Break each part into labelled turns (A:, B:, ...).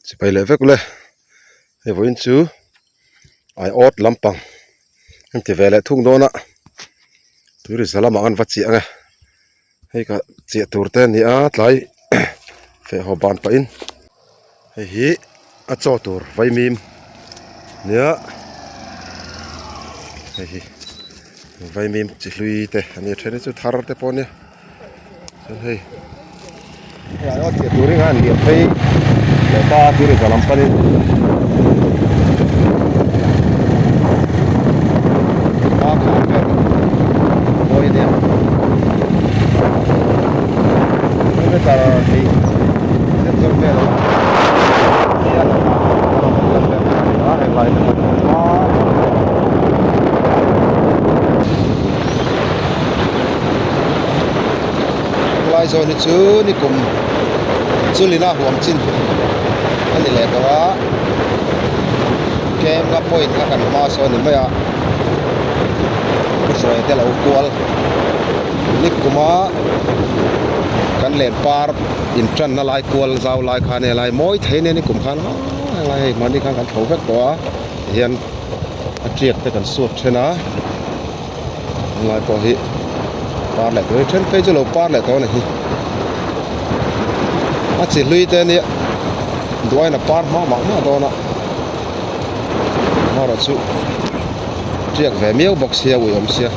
A: Sipai leh vek ule hei vawiin chu aiawt lampang an ti ve leh thung dawn a tui za lamah an va chiah ang e hei ka chiah tur te a ni a tlai feh haw ban pahin hei hi a chaw tur vaimim nia hei hi vaimim chi hlui te a ni a then hi chu thar te pawh a nia. Chuan hei hei aiawt chiah turin a liam phei leh ta a tui lam panin a khar vel mawi a nia kilometer hnih zet zawk vel a awm a heng lai te pawh Helai zawn hi chu nikum chulina huam chin a ni leh tawh a tlem nga point kha kan hma sawn a ni mai a hruai te lo kual nikuma kan len par intanna lai kual zau lai khan helai mawi thei nen nikum khan helai hei mahni khan kan tho vek tawh a tihian a tiak te kan suat then a. Tunlai pawh hi par leh tur then phei chu lo par leh tawh a ni hi a chi hlui te ania duain a par hma mah mah dawn a amaherawh chu tiak ve miau bawk sia ui awm sia.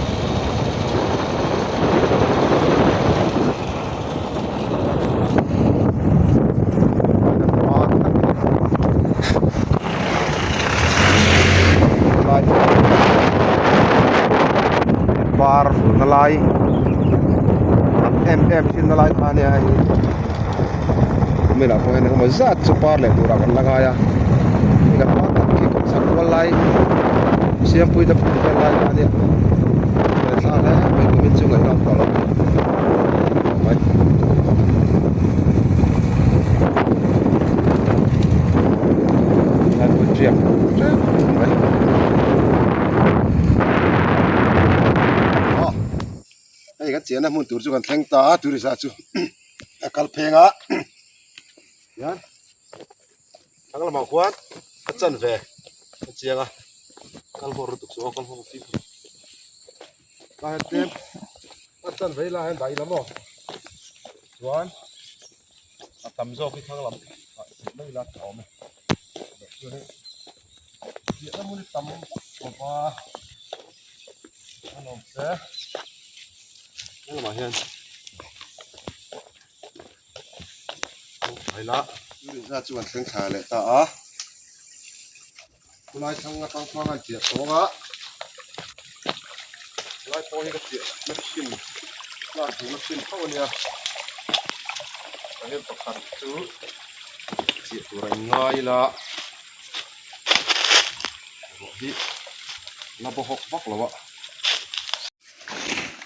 A: Par vulna lai tam em em thin na lai kha ania hei hi kumin ah pawh hian engemaw zat chu par leh turah kan la ngai a hei kan hma tak khi kawmchhak kual lai siampui te phun vel lai kha ania thla hle mai kumin chu ngaihna awm tawh lo. Hei kan chiahna hmun tur chu kan thleng ta a tourist ah chu a kal pheng a hian thlang lamah khuan a chan ve a chiang a kal hawr lutuk chu aw kal hawr fimkhur. Tah hian tlem a chan vei lai hian dah ila maw chuan a tam zawk hi thlang lam ah chhuk mai ila a awm e chuan hei piahna hmun hi tam khawp a a nuam hle helamah hian ila chu an thleng thla leh ta a. Khulai thlang atang chuan a chiah tawng a helai pawh hi ka chiah na thin lak duh na thin tho ania tah hian pakhat chu chiah tur a inngai ila ruah hi la baw hawk vak lo a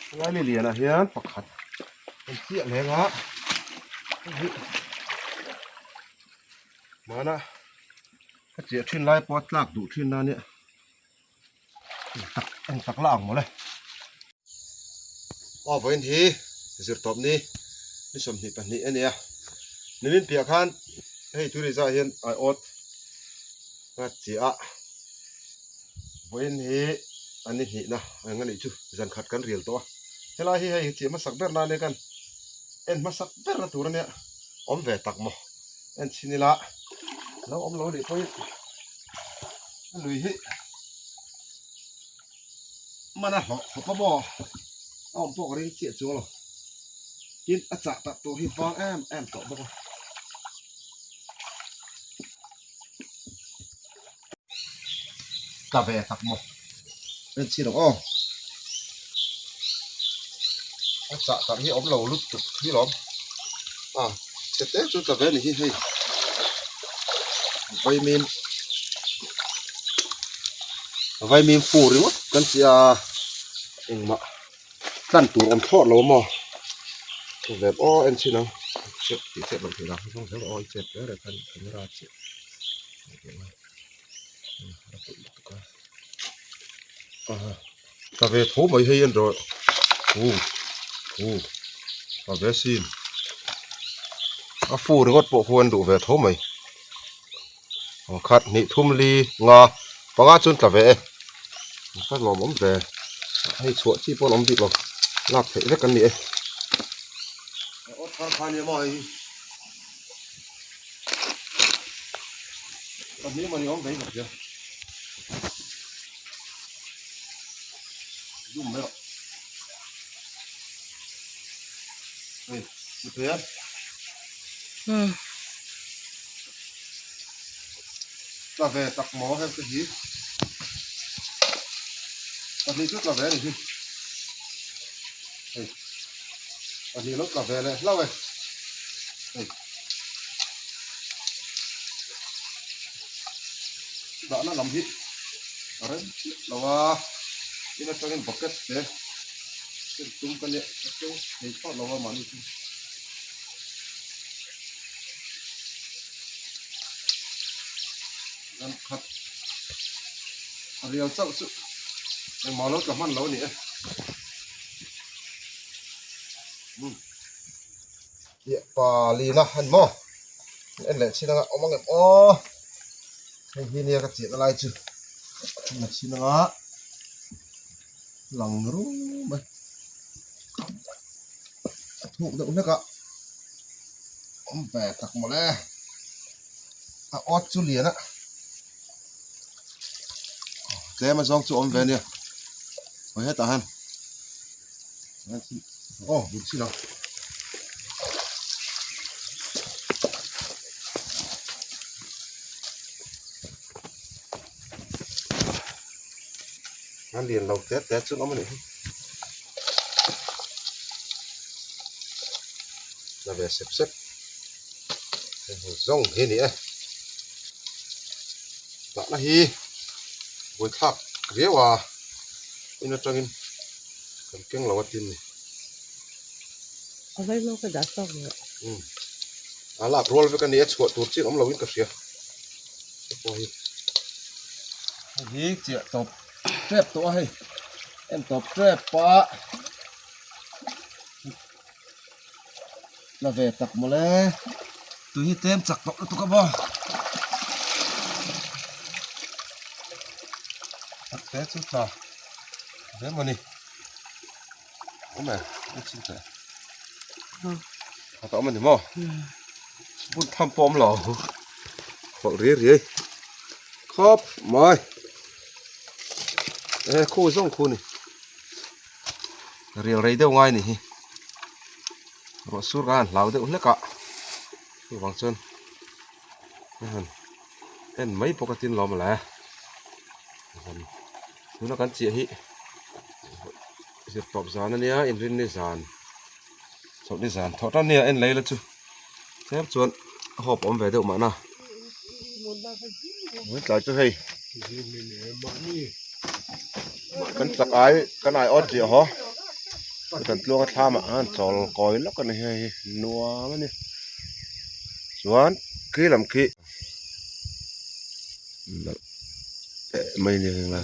A: helai ni lianah hian pakhat an chiah leng a hei hi hmana. Ka chiah thin lai pawh a tlak duh thin a nia eng tak eng tak la ang mawle. Aw vawiin hi zirtawp ni ni 22 a nia nimin piah khan hei tui rizah hian aiawt a chiah a vawiin hi a ni hnihna eng a nih chu zan khat kan rial tawh a helai hi hei chiah hmasak ber nan nia kan en hmasak ber na tur a nia awm ve tak maw. En chhin ila lo awm lo leh pawhin a lui hi hman a hlawh khawp a maw a awm pawh ka ring chiah chuang lo tin a chah tak tur hi vang em em tawh bawk a. Ka ve tak maw en chhin ang aw a chah tak hi awm lo lutuk hi lawm a chhe te chu tla ve a ni hi hei vaimim vaimim fur ringawt kan ti a engmah tlan tur awm thlawt lo a maw ve aw en chhin ang chep tih chep loh theih lah zawng zel aw i chep reng reng khan camera chiah. Ka ve tho mai hei an rawh u u ka ve sin a fu ringawt pawh khu an duh ve tho mai. Khat hnih thum li nga panga chuan tla ve e ka lawm awm ve hei chhuah chi pawh an awm bik lo lak theih vek an ni e. Tla ve tak maw heng te hi pahnih chu tla ve a ni hi hei pahnih lo tla ve leh hlauh e hei dahna lam hi a rem chiah lo a tin atangin bucket te ken tum ka nia ka keng thei thlawt lo a mahni chu. Zan khat a rial chauh chu engmah lo tla hman lo a ni e. Umm piah pa lina a ni maw en leh chin anga awm ang em aw hei hi nia ka chiahna lai chu en leh chin anga lang rum mai a thuk deuh hlek a awm ve tak mawle a awt chu lian a tlem a zawng chu awm ve ania hawi hetah hian aw bul chin ang. A lian lo te te chu an awm a nih hi la ve sep sep hei zawng hi a ni e tahna hi buaithlak riau a in atangin kan keng lo a tin ni
B: a vaihlo ka dah chhuak leh
A: umm a lak rual vek a ni a chhuah tur chian awm lo in ka hria pawh hi. Hei hi chiah tawp tep tawh a hei en tawp tep a la ve tak mawle tui hi tlem chak tawh lutuk a maw tak te chu tla ve maw ni awm e a chin teh a ta awm a ni maw bun tham pawh awm lo khawlh riai riai khawp mai e khu zawng khu ni rial rei deuh ngai ni hi ruah sur khan an hlau deuh hlek a chuvang chuan han en mai bawk a tin lawm le tuna kan chiah hi zirtawp zan a nia inrinni zan chawlhni zan thawh tan nia en lei la chu tlem chuan a hawp awm ve deuh mahna tlai chu hei kan chak ai kan ai awt chiah haw kan tluang a thlam ah khan chawl kawi lawk a ni hei hi nuam a ni chuan khi lam khi. Mai ni heng lai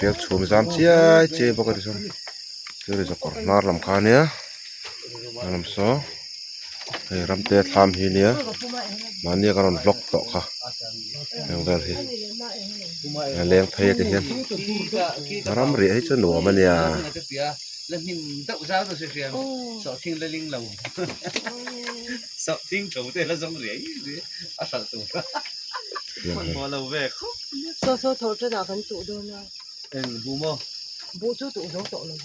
A: hi chhum zam chiai chiai bawk a ti chuan chu zakawr hnar lam kha ania lam saw hei ramte thlam hi ania mahni a ka rawn vlog tawh kha heng vel hi a leng phei a ti hian ram riah hi chu nuam ania.
C: La hnim deuh zau deuh se hriam sawhthing la ling lo sawhthing tho te la zawng riai riai a hralh tur hmanhmawh lo ve khawp
B: mai. Saw saw tho ṭanah kan tuh dawn a.
C: Eng buh maw?
B: Buh chu tuh zo tawh lo.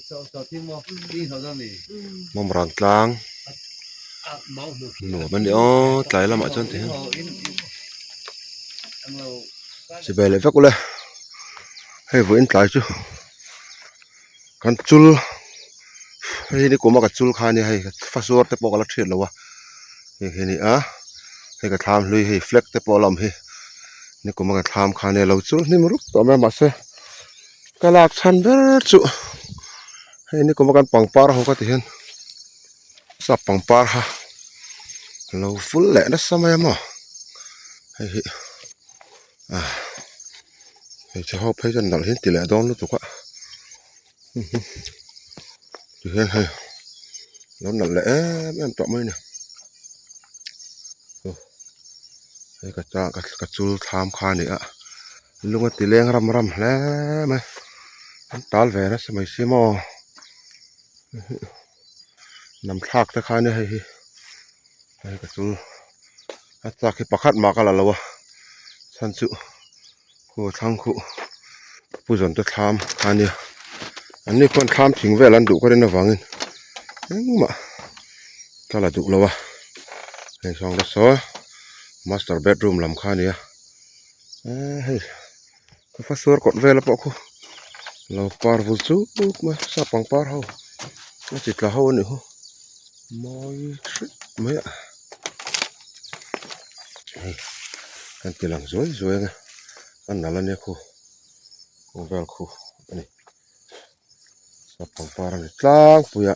C: Sawhthing maw? King tho dawn mi?
A: Mawmrang tlang nuam a ni aw tlai lamah chuan ti hian chibai leh vek ule hei vawiin tlai chu. Kan chul hei hi nikum a ka chul kha a nia hei fasuar te pawh ka la thiat lo a hei hi a ni a hei ka thlam hlui hei flag te pawh a la awm hi nikum a ka thlam kha a nia lo chul hnim rup tawh mai a mahse ka lak chhan ber chu hei nikum a kan pangpar ho kha ti hian sap pangpar kha lo vul leh nasa mai a maw hei hi. Hmeichhe ho phei chuan nalh hi an ti leh dawn lutuk a tihian hei Lo nalh leh em em tawh mai a ni. Aw hei ka ta ka chul thlam kha a ni a lung a ti leng ram ram hle mai an tal ve nasa mai si maw nam thlak te kha a nia hei hi hei ka chul a chak hi pakhat mah ka la lo a chhan chu khu thlang khu pu zawn te thlam kha a nia an ni khuan thlam thing vel an duh ka rin avangin engmah ka la duh lo a hei sawn ka sawi master bedroom lam kha a nia eee hei ka fa suar kawt vel pawh khu lo par vul chuk mai sap pangpar ho a chi tla ho a nih hi mawi hrep mai a. Hei kan ti lang zuai zuai ang e a nalh ania khu khu vel khu a ni sap pangpar a ni tlangpui a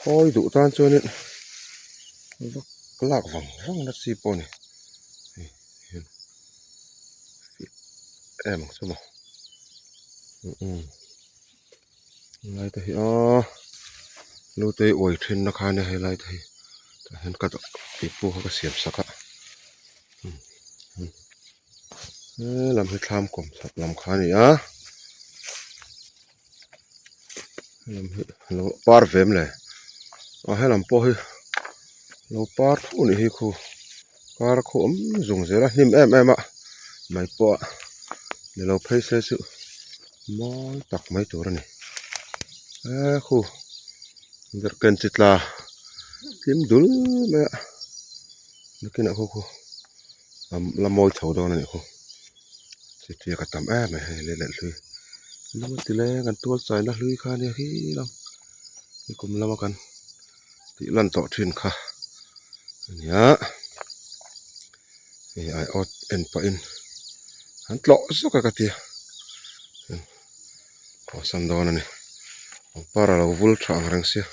A: khawi duh tan chuanin vak lak vang vang na chi pawh a ni hei hian em ang chu maw umm Helai te hi aw lute uai thin na kha ania helai te hi tah hian ka pipu kha ka siam sak a helam hi thlam kawm chhak lam kha a ni a helam hi alo par ve em le aw helam pawh hi alo par tho a nih hi khu kar a khu awm zung zel a hnim em em a mai pawh a ni lo phei se chu. Mawi tak mai tur a ni e khu derhken chi tla hlim dul mai a nakinah khu khu la mawi chho dawn a nih khu chi tiak a tam em mai hei lei leh hlui lung a ti leng an tual chaina hlui kha ania khi lam nikum lama kan tih lan tawh thin kha a nia hei aiawt en pahin an tlawh zawk a ka tia awlsam dawn a ni pangpar a lo vul tha ang reng sia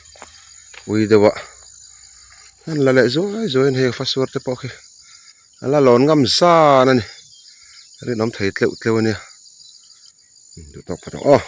A: ui deuh a an la leh zuai zuai a ni hei fa suar te pawh khi a la lawn ngam zan a ni rinawm thei tleuh tleuh a nia duh tawk phawt ang aw.